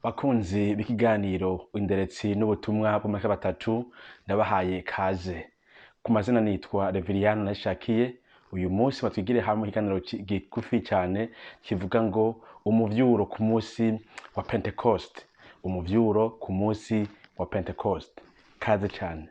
Bakunzi b'ikiganiro Inderetsi n'ubutumwa bw'amarika batatu, ndabahaye kaze. Ku mazina nitwa Reveriyano Ndayishakiye. Uyu munsi batwigire hamwe ikiganiro gigufi cyane kivuga ngo umuvyuro ku munsi wa Pentecost. Umuvyuro ku munsi wa Pentecost. Kaze cyane.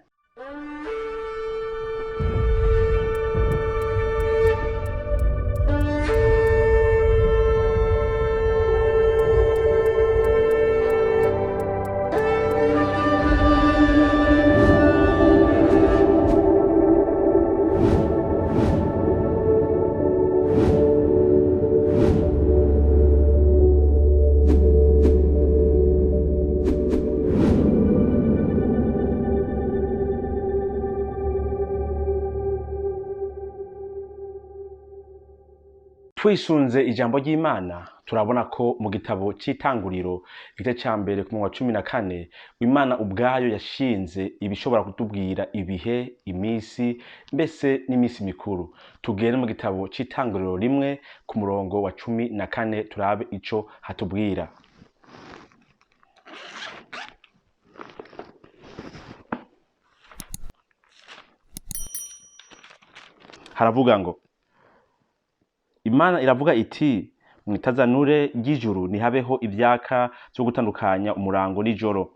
Twisunze ijambo ry'Imana, turabona ko mu gitabo c'Itanguriro igice ca mbere ku murongo wa 14, Imana ubwayo yashinze ibishobora kutubwira ibihe, iminsi, mbese n'iminsi mikuru. Tugende mu gitabo c'Itanguriro 1 ku murongo wa 14 turabe ico hatubwira. Haravuga ngo Imana iravuga iti mwitazanure ry'ijuru ntihabeho ivyaka vyo gutandukanya umurango n'ijoro,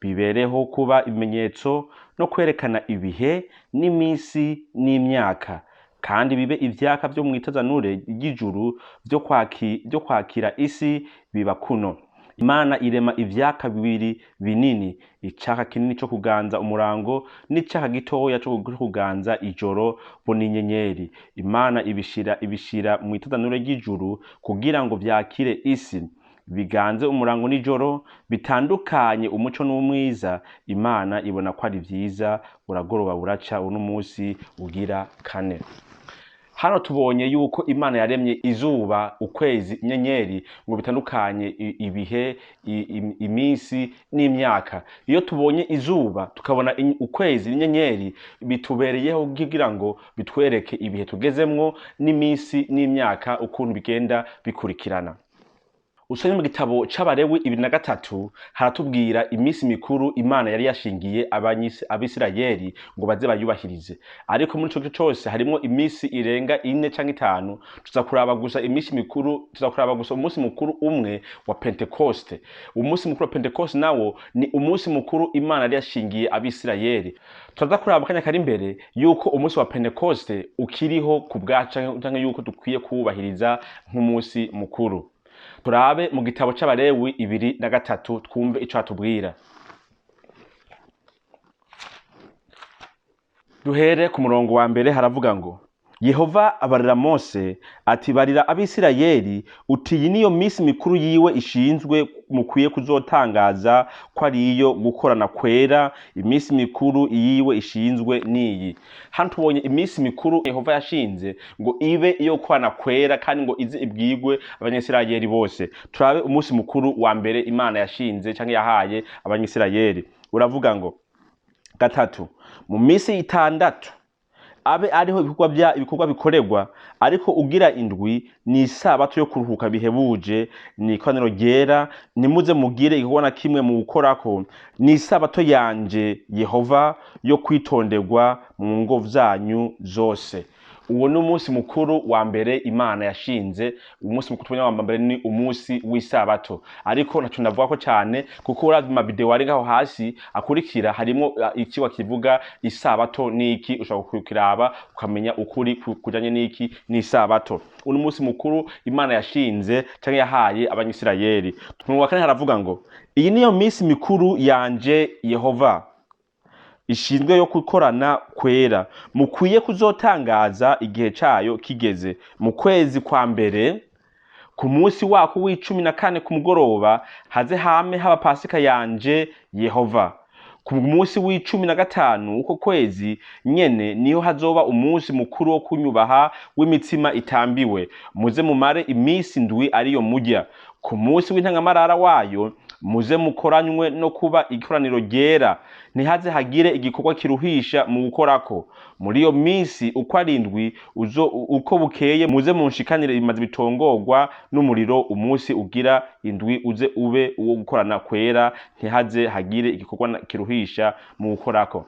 bibereho kuba ibimenyetso no kwerekana ibihe n'iminsi n'imyaka, kandi bibe ivyaka vyo mwitazanure ry'ijuru vyo kwakira isi biba kuno. Imana irema ivyaka bibiri binini, icaka kinini co kuganza umurango n'icaka gitoya co kuganza ijoro, bo n'inyenyeri. Imana ibishira mw'itazanure ry'ijuru kugira ngo vyakire isi, biganze umurango n'ijoro, bitandukanye umuco n'umwiza. Imana ibona ko ari vyiza, buragoroba buraca, uno munsi ugira kane. Hano tubonye yuko Imana yaremye izuba, ukwezi, inyenyeri ngo bitandukanye ibihe, iminsi n'imyaka. Iyo tubonye izuba tukabona ukwezi n'inyenyeri, bitubereyeho kugira ngo bitwereke ibihe tugezemwo n'iminsi n'imyaka ukuntu bigenda bikurikirana. Usomye mu gitabo c'Abalewi 23 haratubwira iminsi mikuru Imana yari yashingiye Abisirayeli ngo baze bayubahirize. Ariko muri ico gice cose harimwo iminsi irenga 4 canke 5. Tuza kuraba gusa iminsi mikuru, tuza kuraba gusa umunsi mukuru umwe wa Pentecoste. Umunsi mukuru wa Pentecoste nawo ni umunsi mukuru Imana yari yashingiye Abisirayeli. Turaza kuraba akanya kari imbere yuko umunsi wa Pentecoste ukiriho ku bwacu canke yuko dukwiye kuwubahiriza nk'umunsi mukuru. Turabe mu gitabo c'Abalewi 23 twumve ico atubwira. Duhere ku murongo wa mbere, haravuga ngo Yehova abarira Mose ati barira Abisirayeli uti iyi niyo minsi mikuru yiwe ishinzwe mukwiye kuzotangaza ko ari iyo gukorana kwera, iminsi mikuru yiwe ishinzwe niyi. Hano tubonye iminsi mikuru Yehova yashinze ngo ibe iyo gukorana kwera kandi ngo ize ibwirwe Abanyisirayeli bose. Turabe umunsi mukuru wa mbere Imana yashinze canke yahaye Abanyisirayeli. Uravuga ngo 3 mu minsi 6 abe ariho ibikorwa bikorerwa, ariko ugira indwi ni isabato yo kuruhuka bihebuje, ni ikoraniro ryera, ntimuze mugire igikorwa na kimwe mu gukorako, ni isabato yanje Yehova yo kwitonderwa mu ngo zanyu zose. Uwo ni umunsi mukuru wa mbere Imana yashinze. Umunsi mukuru tubonye wa mbere ni umunsi w'isabato, ariko ntaco ndavuga ko cyane kuko uravye mu mavideo ari ngaho hasi akurikira harimwo ikiwa kivuga isabato niki, ushobora kukiraba ukamenya ukuri kujanye niki n'isabato. Uno munsi mukuru Imana yashinze canke yahaye Abanyisirayeli. Mu wa kane haravuga ngo iyi niyo minsi mikuru yanje Yehova ishinzwe yo gukorana kwera, mukwiye kuzotangaza igihe cayo kigeze, mu kwezi kwa mbere ku munsi wako w'icumi na kane ku mugoroba haze hame haba Pasika yanje Yehova. Ku munsi w'icumi na gatanu uko kwezi nyene niho hazoba umunsi mukuru wo kunyubaha w'imitsima itambiwe, muze mumare iminsi ndwi ariyo murya. Ku munsi w'intangamarara wayo Muze mukoranywe no kuba ikoraniro ryera, ntihaze hagire igikorwa kiruhisha mu gukorako. Muri iyo minsi uko arindwi uzo uko bukeye muze munshikanire ibimazi bitongorwa n'umuriro. Umunsi ugira indwi uze ube uwo gukorana kwera, ntihaze hagire igikorwa kiruhisha mu gukorako.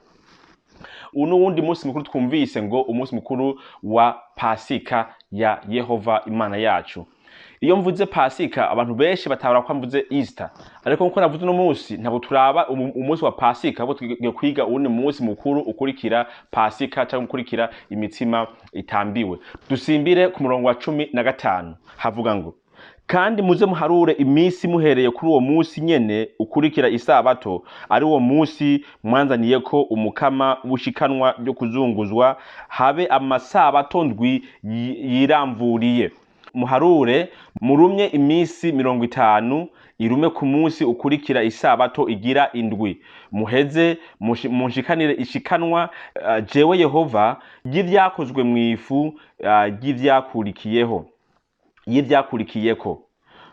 Uyu n'uwundi munsi mukuru twumvise ngo umunsi mukuru wa Pasika ya Yehova Imana yacu. Iyo mvuze Pasika, abantu benshi batahura ko mvuze Easter, ariko nkuko navuze, uno munsi ntabwo turaba umunsi wa Pasika, ahubwo tugiye kwiga uwundi munsi mukuru ukurikira Pasika cyangwa ukurikira imitsima itambiwe. Dusimbire ku murongo wa 15, havuga ngo: "Kandi muze muharure iminsi muhereye kuri uwo munsi nyene ukurikira isabato, ari wo munsi mwanzaniyeko umukama w'ishikanwa ryo kuzunguzwa, habe amasabato ndwi yiramvuriye. Muharure murumye iminsi 50, irume ku munsi ukurikira isabato igira indwi. Muheze munshikanire ishikanwa jewe Yehova ry'ivyakozwe mw'ifu ry'ivyakurikiyeho, y'ivyakurikiyeko.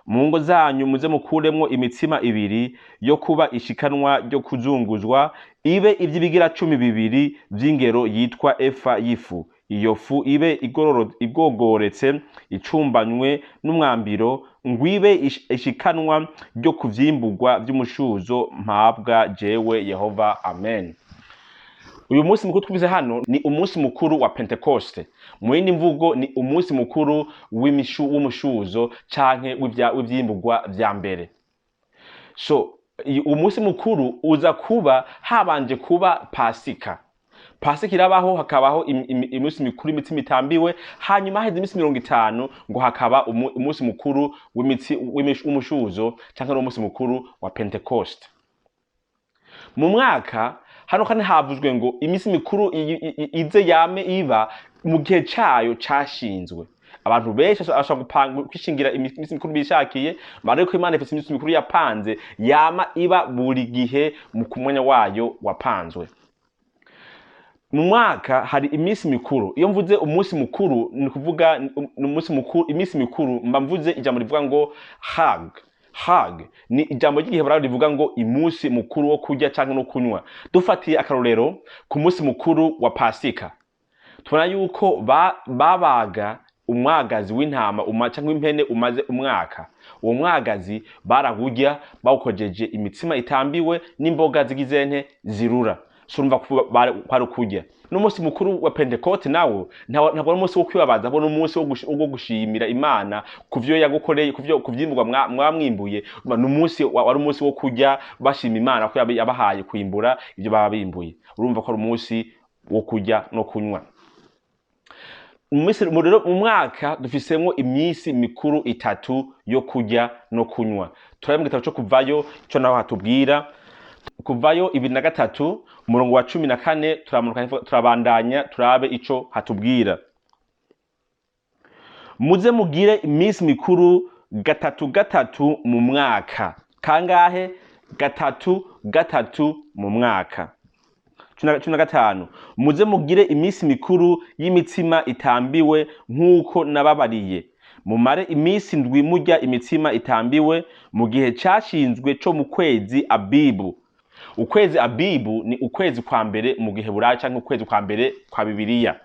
Mu ngo zanyu muze mukuremwo imitsima ibiri yo kuba ishikanwa ryo kuzunguzwa, ibe ivy'ibigira cumi bibiri vy'ingero yitwa efa y'ifu. Iyo fu ibe igogoretse, icumbanywe n'umwambiro, ngwibe ishikanwa ryo kuvyimburwa vy'umushuzo mpabwa jewe Yehova. Amen." Uyu munsi mukuru twumvise hano ni umunsi mukuru wa Pentekoste. Mu yindi mvugo, ni umunsi mukuru w'umushuzo canke w'ivyimburwa vya mbere. So umunsi mukuru uza kuba habanje kuba Pasika. Pasika irabaho, hakabaho iminsi mikuru imitsima itambiwe, hanyuma haheze iminsi 50 ngo hakaba umunsi mukuru w'umushuzo canke n'umunsi mukuru wa Pentekoste. Mu mwaka hano kandi havuzwe ngo iminsi mikuru ize yame iba mu gihe cayo cashinzwe. Abantu benshi bashobora kwishingira iminsi mikuru bishakiye, ariko Imana ifise iminsi mikuru yapanze yama iba buri gihe mu kumwanya wayo wapanzwe. Mu mwaka hari iminsi mikuru. Iyo mvuze umunsi mukuru, ni kuvuga ni umunsi mukuru, iminsi mikuru, mba mvuze ijambo rivuga ngo hag. Hag ni ijambo ry'Igiheburayo rivuga ngo umunsi mukuru wo kurya cyangwa no kunywa. Dufatiye akarorero ku munsi mukuru wa Pasika, tubona yuko babaga umwagazi w'intama cyangwa impene umaze umwaka. Uwo mwagazi barawurya bawukojeje imitsima itambiwe n'imboga zigize nte? Zirura. So urumva ko kwari ukurya. N'umunsi mukuru wa Pentekote nawo ntabwo ari umunsi wo kwibabaza, ahubwo n'umunsi wo gushimira Imana ku vyo yagukoreye, ku vyimburwa mwamwimbuye. Urumva ni umunsi wari umunsi wo kurya bashima Imana ko yabahaye kwimbura ibyo baba bimbuye. Urumva ko ari umunsi wo kurya no kunywa. Rero mu mwaka dufisemwo iminsi mikuru itatu yo kurya no kunywa. Turabe mu gitabo co Kuvayo ico naho hatubwira. Kuvayo 23, umurongo wa 14, turamanuka hepfo, turabandanya turabe ico hatubwira: "Muze mugire iminsi mikuru gatatu gatatu mu mwaka." Kangahe? Gatatu gatatu mu mwaka. 15: "Muze mugire iminsi mikuru y'imitsima itambiwe nk'uko nababariye. Mumare iminsi ndwi murya imitsima itambiwe mu gihe cashinzwe co mu kwezi Abibu." Ukwezi Abibu ni ukwezi kwa mbere mu Giheburayo canke ukwezi kwa mbere kwa Bibiliya.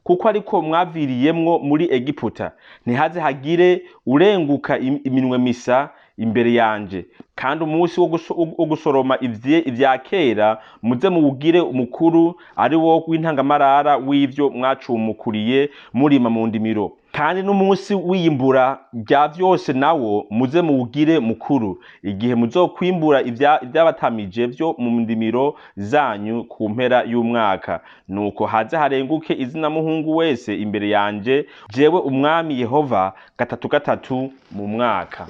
"Kuko ariko mwaviriyemwo muri Egiputa. Ntihaze hagire urenguka iminwe misa imbere yanje. Kandi umunsi wo gusoroma ivya kera muze muwugire umukuru, ari wo w'intangamarara w'ivyo mwacumukuriye murima mu ndimiro. Kandi n'umunsi w'iyimbura rya vyose nawo muze muwugire mukuru, igihe muzokwimbura ivyabatamije vyo mu ndimiro zanyu ku mpera y'umwaka. Nuko haze harenguke izina muhungu wese imbere yanje, jewe Umwami Yehova, gatatu gatatu mu mwaka."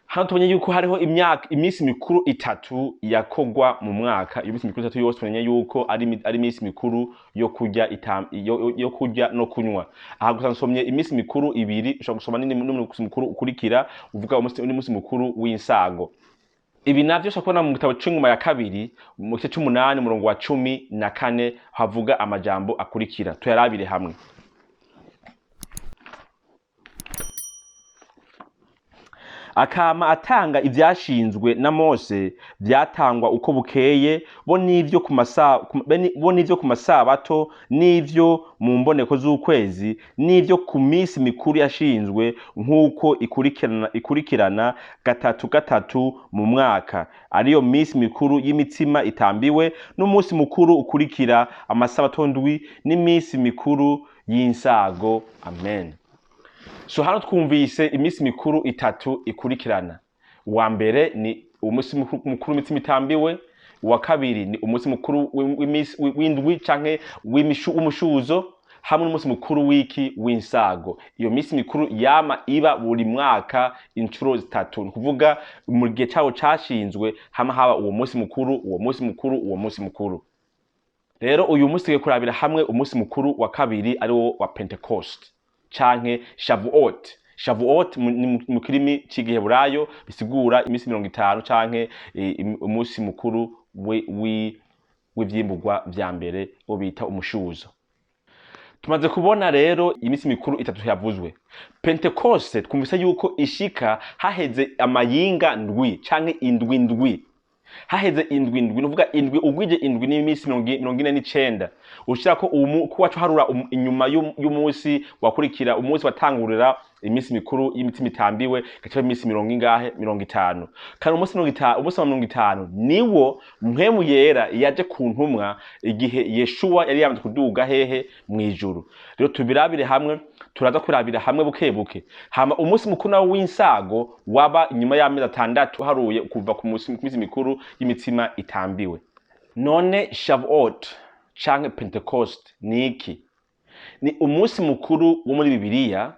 Hano tubonye yuko hariho imyaka, iminsi mikuru itatu yakogwa mu mwaka. Iyo minsi mikuru itatu yose tubonye yuko ari iminsi mikuru yo kurya yo kurya no kunywa. Aha gusa nsomye iminsi mikuru ibiri, ushobora gusoma n'umunsi mukuru ukurikira uvuga umunsi mukuru w'insago. Ibi navyo ushobora kubona mu gitabo c'Ingoma ya Kabiri, mu gice c'umunani, umurongo wa 14, havuga amajambo akurikira. Tuyarabire hamwe. Akama atanga ivyashinzwe na Mose vyatangwa uko bukeye, bo n'ivyo ku masa- ku- be- bo n'ivyo ku masabato, n'ivyo mu mboneko z'ukwezi, n'ivyo ku minsi mikuru yashinzwe nk'uko ikurikirana gatatu gatatu mu mwaka, ariyo minsi mikuru y'imitsima itambiwe, n'umunsi mukuru ukurikira amasabato ndwi, n'iminsi mikuru y'insago. Amen. So hano twumvise iminsi mikuru itatu ikurikirana. Uwa mbere ni umunsi mukuru w'imitsima itambiwe, uwa kabiri ni umunsi mukuru w'indwi canke w'umushuzo, hamwe n'umunsi mukuru w'iki? W'insago. Iyo minsi mikuru yama iba buri mwaka inshuro zitatu, ni ukuvuga mu gihe cawo cashinzwe hama haba uwo munsi mukuru, uwo munsi mukuru, uwo munsi mukuru. Rero uyu munsi tugiye kurabira hamwe umunsi mukuru wa kabiri, ari wo wa Pentecost canke Shavuot. Shavuot ni mu kirimi c'Igiheburayo bisigura iminsi 50 canke umunsi mukuru w'ivyimbugwa vya mbere, wo bita umushuzo. Tumaze kubona rero iminsi mikuru itatu yavuzwe. Pentecoste twumvise yuko ishika haheze amayinga ndwi canke indwi ndwi. Haheze indwi ndwi, nuvuga indwi ugwije indwi n'iminsi 49. Ushira ko kuba harura inyuma y'umunsi wakurikira umunsi watangurira iminsi mikuru y'imitsima itambiwe, gaca iminsi mirongo ingahe? 50. Kandi umunsi wa 50 niwo Mpwemu Yera yaje ku ntumwa igihe Yeshuwa yari yamaze kuduga hehe? Mw'ijuru. Rero tubirabire hamwe, turaza kurabira hamwe buke buke. Hama umunsi mukuru nawo w'insago waba inyuma y'amezi 6 haruye kuva ku minsi mikuru y'imitsima itambiwe. None Shavuot canke Pentecost ni iki? Ni umunsi mukuru wo muri Bibiliya,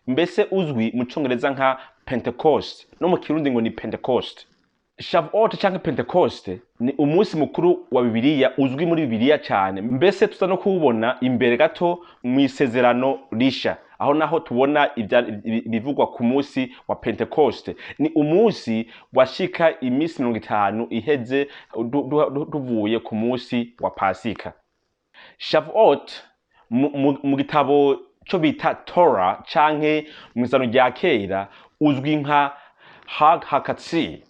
mbese uzwi mu Congereza nka Pentecost, no mu Kirundi ngo ni Pentecost. Shavuot canke Pentecost ni umunsi mukuru wa Bibiliya uzwi muri Bibiliya cyane, mbese tuza no kuwubona imbere gato mu Isezerano Risha, aho naho tubona ibivugwa ku munsi wa Pentecost. Ni umunsi washika iminsi 50 iheze tuvuye ku munsi wa Pasika. Shavuot mu gitabo co bita Torah canke mu Isezerano rya Kera uzwi nka Hag Hakatsi.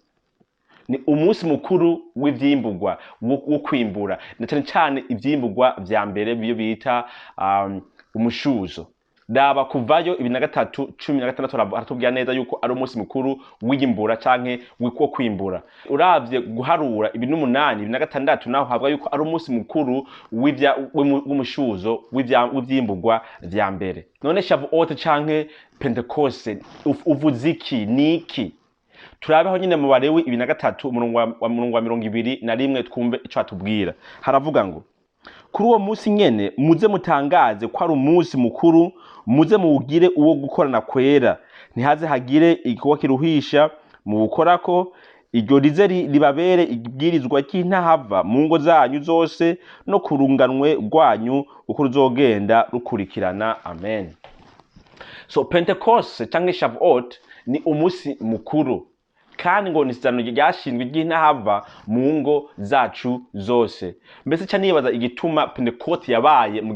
Ni umunsi mukuru w'ivyimbugwa, wo kwimbura, na cane cane ivyimbugwa vya mbere biyo bita umushuzo. Raba Kuvayo 23:16, haratubwira neza yuko ari umunsi mukuru w'iyimbura canke wo kwimbura. Uravye Guharura 28:26, naho havuga yuko ari umunsi mukuru w'umushuzo w'ivyimbugwa vya mbere. None Shavuot canke Pentecost uvuze iki? Ni iki? Turabeho nyine mu Balewi 23, umurongo wa 21, twumve ico atubwira. Haravuga ngo: kuri uwo munsi nyene muze mutangaze ko ari umunsi mukuru, muze muwugire uwo gukorana kwera, ntihaze hagire igikorwa kiruhisha muwukorako. Iryo rize ribabere ibwirizwa ry'intahava mu ngo zanyu zose no ku runganwe rwanyu uko ruzogenda rukurikirana. Amen. So Pentecost canke Shavuot ni umunsi mukuru, kandi ngo ni isezerano ryashinzwe ry'intahava mu ngo zacu zose. Mbese ca nibaza igituma Pentecost yabaye mu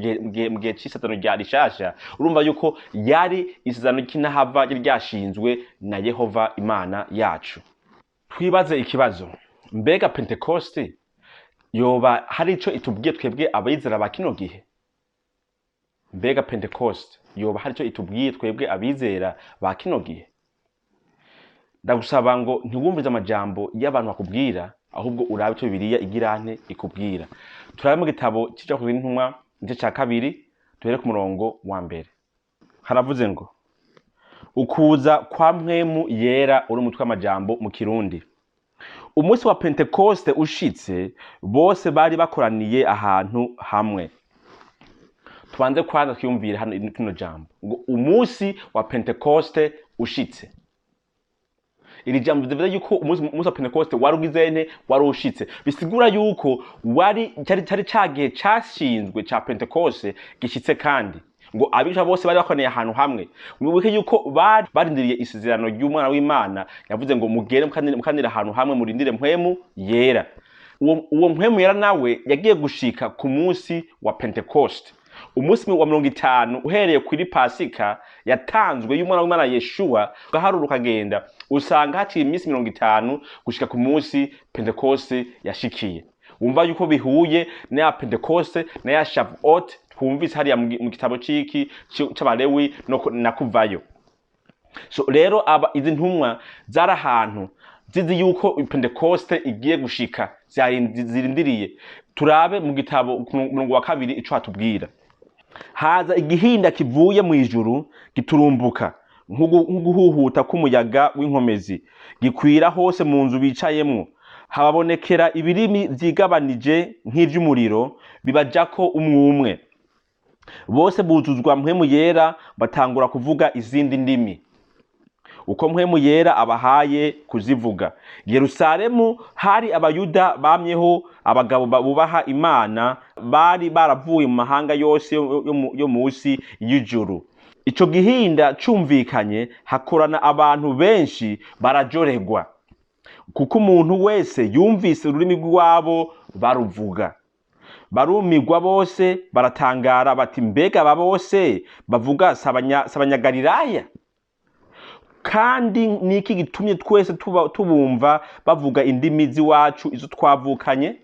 gihe c'isezerano rya rishasha. Urumva yuko yari isezerano ry'intahava ryari ryashinzwe na Yehova Imana yacu. Twibaze ikibazo: mbega Pentecost yoba hari ico itubwiye twebwe abizera ba kino gihe? Mbega Pentecost yoba hari ico itubwiye twebwe abizera ba kino gihe? Ndagusaba ngo ntiwumvize amajambo y'abantu bakubwira, ahubwo urabe ico Bibiliya igirante ikubwira. Turabe mu gitabo c'Ivyakozwe n'Intumwa igice ca 2, duhere ku murongo wa 1. Haravuze ngo: ukuza kwa Mpwemu Yera, uri umutwe w'amajambo mu Kirundi. Umunsi wa Pentekoste ushitse, bose bari bakoraniye ahantu hamwe. Tubanze kwanza twiyumvire hano kino jambo ngo umunsi wa Pentekoste ushitse. Iri jambo bivuze yuko umunsi wa Pentekoste wari ugize nte? Wari ushitse. Bisigura yuko wari cyari ca gihe cashinzwe ca Pentekoste gishitse, kandi ngo abigisha bose bari bakoraniye ahantu hamwe. Mwibuke yuko bari barindiriye isezerano ry'Umwana w'Imana yavuze ngo mugere mukanire ahantu hamwe murindire Mpwemu Yera. Uwo Mpwemu Yera nawe yagiye gushika ku munsi wa Pentekoste. Umunsi wa 50 uhereye kuri Pasika yatanzwe y'umwana w'Imana Yeshua, ugaharura ukagenda usanga haciye iminsi 50 gushika ku munsi Pentekoste yashikiye. Wumva yuko bihuye na ya Pentekoste na ya Shavuot twumvise hariya mu gitabo c'iki c'Abalewi na Kuvayo. So rero aba izi ntumwa zari ahantu zizi yuko Pentekoste igiye gushika, zirindiriye. Turabe mu gitabo ku murongo wa 2 ico hatubwira. Haza igihinda kivuye mu ijuru giturumbuka nk'uguhuhuta k'umuyaga w'inkomezi, gikwira hose mu nzu bicayemwo. Hababonekera ibirimi vyigabanije nk'ivy'umuriro, bibajako umwumwe. Bose buzuzwa Mpwemu Yera, batangura kuvuga izindi ndimi uko Mpwemu Yera abahaye kuzivuga. Yerusalemu hari Abayuda bamyeho, abagabo bubaha Imana, bari baravuye mu mahanga yose yo musi y'ijuru. Ico gihinda cumvikanye, hakorana abantu benshi barajoregwa, kuko umuntu wese yumvise ururimi rw'iwabo baruvuga. Barumigwa bose, baratangara bati mbega aba bose bavuga si Abanyagalilaya? Kandi niki gitumye twese tubumva bavuga indimi z'iwacu izo twavukanye?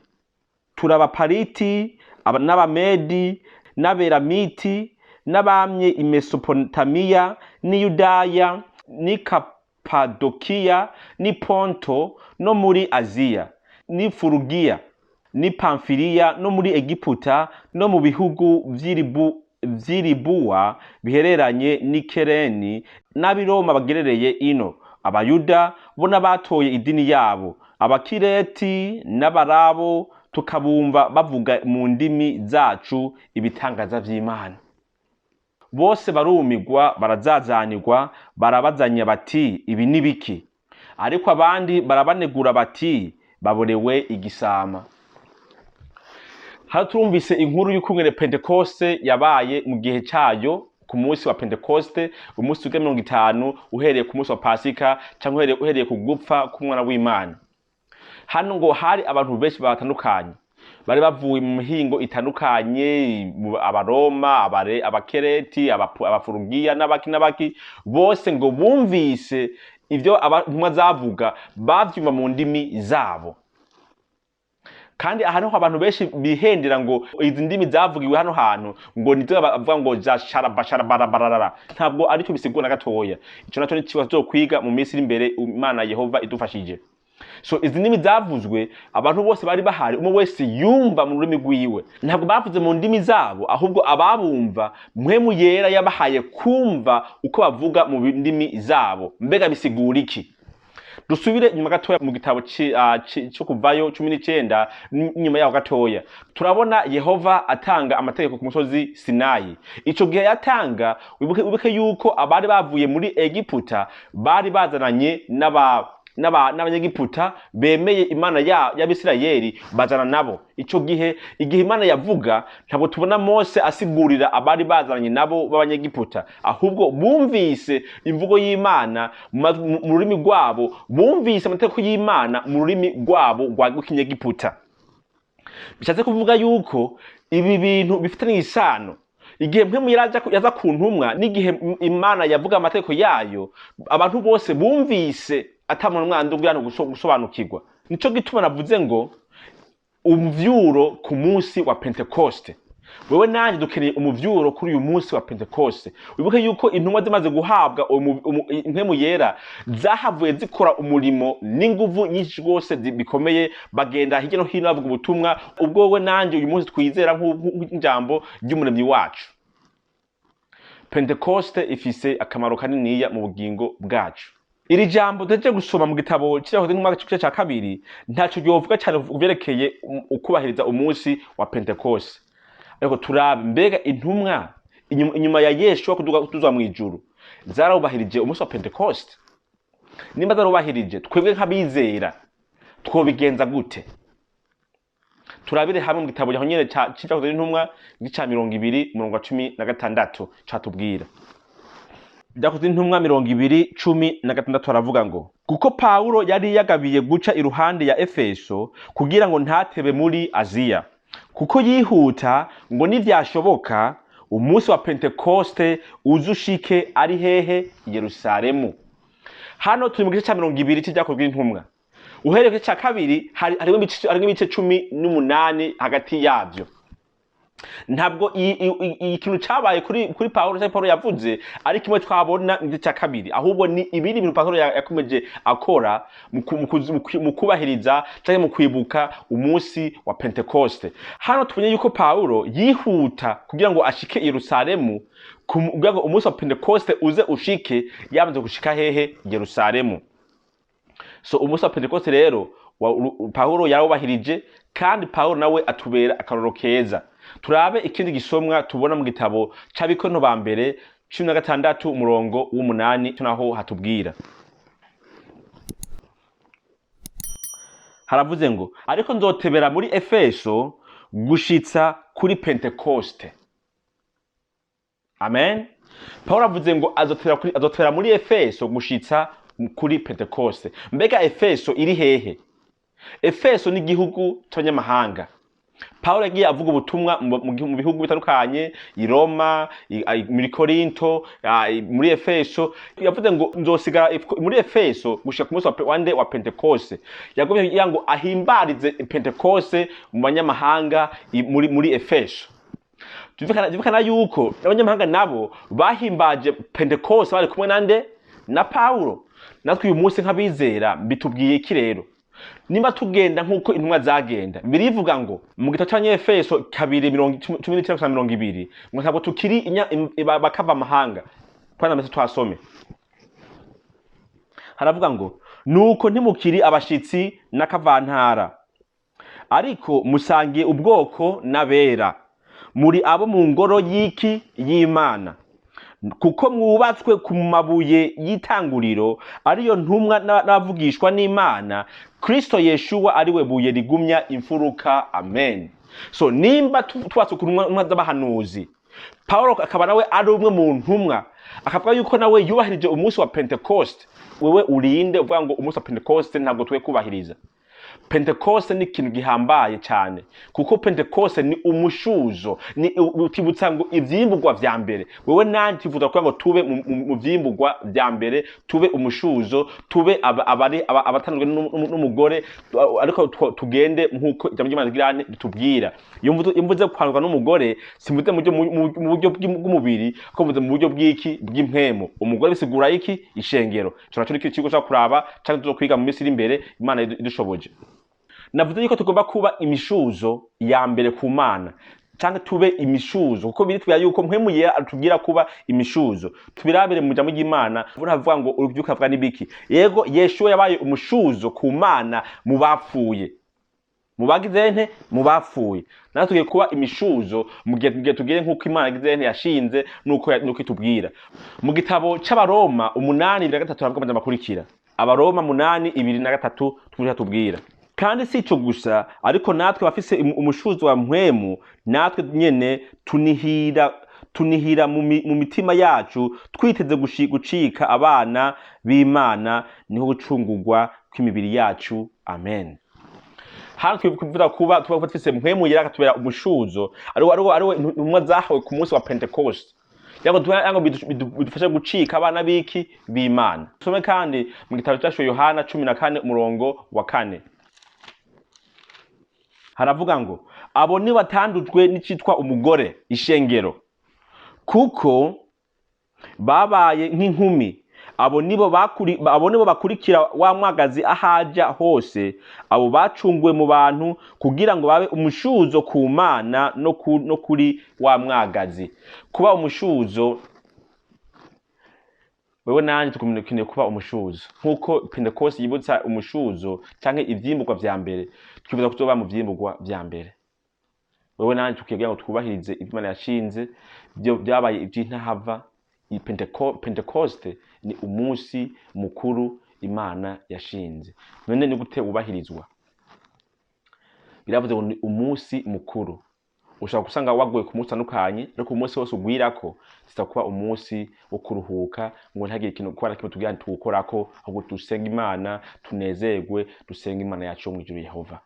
Turabapariti n'Abamedi n'Aberamiti n'abamye i Mesopotamiya n'i Yudaya n'i Kapadokiya n'i Ponto no muri Aziya n'i Furugiya n'i Pamfiliya no muri Egiputa no mu bihugu vy'Iribuwa bihereranye n'i Kereni n'ab'i Roma bagerereye ino, Abayuda bo n'abatoye idini yabo, Abakireti n'Abarabo, tukabumva bavuga mu ndimi zacu ibitangaza vy'Imana. Bose barumigwa, barazazanirwa, barabazanya bati ibi ni biki? Ariko abandi barabanegura bati baborewe igisama. Hano turumvise inkuru y'ukungene Pentekoste yabaye mu gihe cayo, ku munsi wa Pentekoste, umunsi wa 50 uhereye ku munsi wa Pasika canke uhereye ku gupfa k'umwana w'Imana. Hano ngo hari abantu benshi batandukanye bari bavuye mu mihingo itandukanye, Abaroma, Abakereti, Abafurugiya n'abaki n'abaki, bose ngo bumvise ivyo intumwa zavuga, bavyumva mu ndimi zabo. Kandi aha niho abantu benshi bihendera ngo izi ndimi zavugiwe hano hantu ngo nizo bavuga ngo za sharaba sharabarabarara. Ntabwo aricyo bisigura na gatoya. Ico naco ni ikibazo tuzokwiga mu minsi iri imbere, Imana Yehova idufashije. So izi ndimi zavuzwe, abantu bose bari bahari, umwe wese yumva mu rurimi rwiwe. Ntabwo bavuze mu ndimi zabo, ahubwo ababumva Mpwemu Yera yabahaye kumva uko bavuga mu ndimi zabo. Mbega bisigura iki? Dusubire inyuma gatoya mu gitabo cyo Kuvayo 19, nyuma yaho gatoya turabona Yehova atanga amategeko ku musozi Sinayi. Ico gihe yatanga, wibuke yuko abari bavuye muri Egiputa bari bazananye n'Abanyegiputa bemeye Imana y'Abisirayeli, bazana nabo. Ico gihe, igihe Imana yavuga, ntabwo tubona Mose asigurira abari bazananye nabo b'Abanyegiputa, ahubwo bumvise imvugo y'Imana mu rurimi rwabo, bumvise amategeko y'Imana mu rurimi rwabo rwa rw'Ikinyegiputa. Bishatse kuvuga yuko ibi bintu bifitanye isano. Igihe Mpwemu yaza ku ntumwa n'igihe Imana yavuga amategeko yayo, abantu bose bumvise ata muntu umwe ugirana gusobanukirwa. Nico gituma navuze ngo umuvyuro ku munsi wa Pentekoste. Wewe nanjye dukeneye umuvyuro kuri uyu munsi wa Pentekoste. Wibuke yuko intumwa zimaze guhabwa Impwemu Yera zahavuye zikora umurimo n'inguvu nyinshi rwose bikomeye, bagenda hirya no hino bavuga ubutumwa. Ubwo wowe nanjye uyu munsi twizera nk'ijambo ry'umuremyi wacu. Pentekoste ifise akamaro kaniniya mu bugingo bwacu. Iri jambo tuhejeje gusoma mu gitabo c'Ibyakozwe n'Intumwa igice ca 2 ntaco ryovuga cane kuvyerekeye ukubahiriza umunsi wa Pentekoste. Ariko turabe mbega intumwa inyuma ya Yeshua kuduzwa mw'ijuru zarawubahirije umunsi wa Pentekoste? Nimba zarubahirije, twebwe nk'abizera twobigenza gute? Turabire hamwe mu gitabo cyaho nyene c'Ibyakozwe n'Intumwa igice ca 20 umurongo wa 16 catubwira. Ibyakozwe n'Intumwa 20:16 aravuga ngo kuko Pawulo yari yagabiye guca iruhande ya Efeso kugira ngo ntatebe muri Aziya, kuko yihuta ngo nivyashoboka Umunsi wa Pentekoste uzushike ari hehe? I Yerusalemu. Hano turi mu gice ca 20 c'Ivyakozwe n'Intumwa. Uhereye ku gice ca kabiri harimwo ibice 18 hagati yavyo. Ntabwo ikintu cabaye kuri Paulo cyangwa Paulo yavuze ari kimwe twabona mu gice ca kabiri, ahubwo ni ibindi bintu Paulo yakomeje akora mu kubahiriza cyangwa mu kwibuka umunsi wa Pentekoste. Hano tubonye yuko Paulo yihuta kugira ngo ashike i Yerusalemu, kugira ngo umunsi wa Pentekoste uze ushike yamaze gushika hehe? I Yerusalemu. So umunsi wa Pentekoste rero Paulo yarawubahirije, kandi Paulo nawe atubera akarorero keza. Turabe ikindi gisomwa tubona mu gitabo c'Abikorinto ba mbere 16 umurongo w'umunani, naho hatubwira haravuze ngo: ariko nzotebera muri Efeso gushitsa kuri Pentekoste. Amen. Paulo avuze ngo azotebera muri Efeso gushitsa kuri Pentekoste. Mbega Efeso iri hehe? Efeso ni igihugu c'abanyamahanga. Paulo yagiye avuga ubutumwa mu bihugu bitandukanye, i Roma, muri Korinto, muri Efeso. Yavuze ngo nzosigara muri Efeso gushika ku munsi wa Pentekoste. Yagomye kugira ngo ahimbarize Pentekoste mu banyamahanga muri Efeso. Byumvikana yuko abanyamahanga nabo bahimbaje Pentekoste bari kumwe nande? Na Paulo. Natwe uyu munsi nk'abizera bitubwiye iki rero? Nimba tugenda nk'uko intumwa zagenda, birivuga ngo mu gitabo c'Abanyefeso kabiri mirongo cumi n'icenda gusa 20, ngo ntabwo tukiri bakava amahanga. Kwanza mbese twasome. Haravuga ngo nuko ntimukiri abashitsi n'akavantara, ariko musangiye ubwoko n'abera, muri abo mu ngoro y'iki? Y'Imana, kuko mwubatswe ku mabuye y'itanguriro, ariyo ntumwa n'abavugishwa n'Imana, Kristo Yeshua ariwe buye rigumya imfuruka. Amen. So nimba twubatswe ku ntumwa z'abahanuzi, Paulo akaba nawe ari umwe mu ntumwa, akavuga yuko nawe yubahirije umunsi wa Pentecost, wewe urinde uvuga ngo umunsi wa Pentecost ntabwo tuwe kubahiriza. Pentecost ni ikintu gihambaye cyane, kuko Pentecost ni umushuzo, ni utibutsa ngo ivyimburwa vya mbere. Wewe nanje twifuza kugira ngo tube mu vyimburwa vya mbere, tube umushuzo, tube abatanzwe n'umugore, ariko tugende nk'uko ijambo ry'Imana rigira ritubwira. Iyo mvuze kwandwa n'umugore, simvuze mu buryo bw'umubiri, ariko mvuze mu buryo bw'iki? Bw'impwemu. Umugore bisigura iki? Ishengero. Ico naco ni ikigo cyo kuraba canke tuzokwiga mu minsi iri imbere, Imana idushoboje. Navuze yuko tugomba kuba imishuzo ya mbere ku Mana, canke tube imishuzo, kuko biritubwira yuko mpwemu yera atubwira kuba imishuzo. Tubirabire mu jambo ry'Imana, uravuga ngo uruvyuka avuga n'ibiki? Yego, Yeshuwa yabaye umushuzo ku Mana mu bapfuye. Mu bagize nte? Mu bapfuye. Natwe tugiye kuba imishuzo mu gihe tugiye nk'uko Imana yagize nte yashinze, nuko itubwira. Mu gitabo c'Abaroma 8:23 haravuga amajambo akurikira. Abaroma 8:23 tubwira. Kandi si ico gusa, ariko natwe bafise umushuzo wa mpwemu, natwe nyene tunihira mu mitima yacu, twiteze gucika abana b'Imana, niho gucungurwa kw'imibiri yacu. Amen. Hano twifuza kuba tuba dufise mpwemu yera akatubera umushuzo, ariwo intumwa zahawe ku munsi wa Pentecost. Yango bidufashe gucika abana b'iki? B'Imana. Tusome kandi mu gitabo cyacu Yohana 14 umurongo wa 4. Haravuga ngo abo ni batandujwe n'icitwa umugore, ishengero, kuko babaye nk'inkumi. Abo nibo bakurikira wa mwagazi ahaja hose, abo bacunguwe mu bantu kugira ngo babe umushuzo ku Mana no kuri wa mwagazi. Kuba umushuzo, wewe nanje tukeneye kuba umushuzo. Nkuko Pentecost yibutsa umushuzo canke ivyimburwa vya mbere, twifuza kuzoba mu vyimburwa vya mbere. Wewe nanje tukigira ngo twubahirize ivyo Imana yashinze, byo byabaye ivy'intahava. Iyi Pentecost ni umunsi mukuru Imana yashinze. None ni gute wubahirizwa? Biravuze ngo ni umunsi mukuru. Ushobora gusanga waguye ku munsi utandukanye, ariko umunsi wose ugwirako zita kuba umunsi wo kuruhuka, ngo ntihagire ikintu kuba na kimwe tugira tuwukorako, ahubwo dusenge Imana, tunezerwe, dusenge Imana yacu yo mw'ijuru Yehova.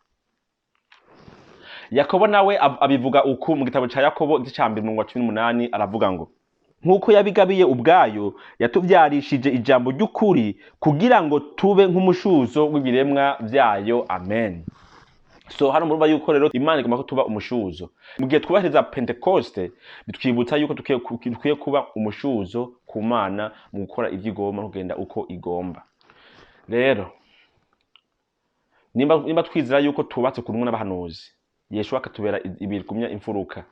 Yakobo nawe abivuga uku mu gitabo ca Yakobo, igice ca 1, umurongo wa 18, aravuga ngo: "Nk'uko yabigabiye ubwayo, yatuvyarishije ijambo ry'ukuri kugira ngo tube nk'umushuzo w'ibiremwa vyayo." Amen. So hano murumva yuko rero Imana igomba ko tuba umushuzo. Mu gihe twubahiriza Pentekoste, bitwibutsa yuko dukwiye kuba umushuzo ku Mana mu gukora ivyo igomba no kugenda uko igomba. Rero nimba twizera yuko tubatse ku rumwe n'abahanuzi, Yeshuwa akatubera ibigumya imfuruka,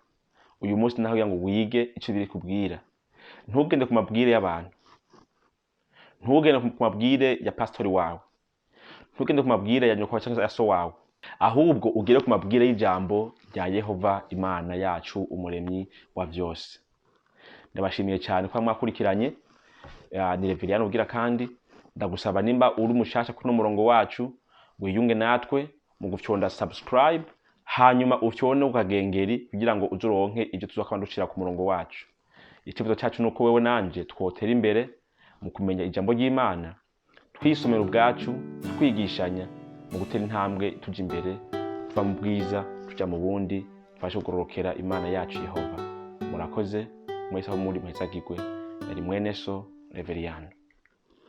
uyu munsi naho kugira ngo wige ico biri kubwira, ntugende ku mabwire y'abantu, ntugende ku mabwire ya pastori wawe, ntugende ku mabwire ya nyoko cyangwa ya so wawe, ahubwo ugere ku mabwire y'ijambo rya Yehova Imana yacu, umuremyi wa vyose. Ndabashimiye cyane ko mwakurikiranye. Ni Reveriyani ubwira, kandi ndagusaba, nimba uri umushasha kuri uno murongo wacu, wiyunge natwe mu gufyonda subscribe, hanyuma ufyonde ku kagengeri kugira ngo uze uronke ibyo tuzokaba dushira ku murongo wacu. Icyifuzo cyacu ni uko wewe nanje twotera imbere mu kumenya ijambo ry'Imana, twisomera ubwacu, twigishanya mu gutera intambwe tuja imbere, tuva mu bwiza tuja mu bundi, tubashe kugororokera Imana yacu Yehova. Murakoze mwese aho muri, muhezagirwe. Nari mwene so Reveriyano.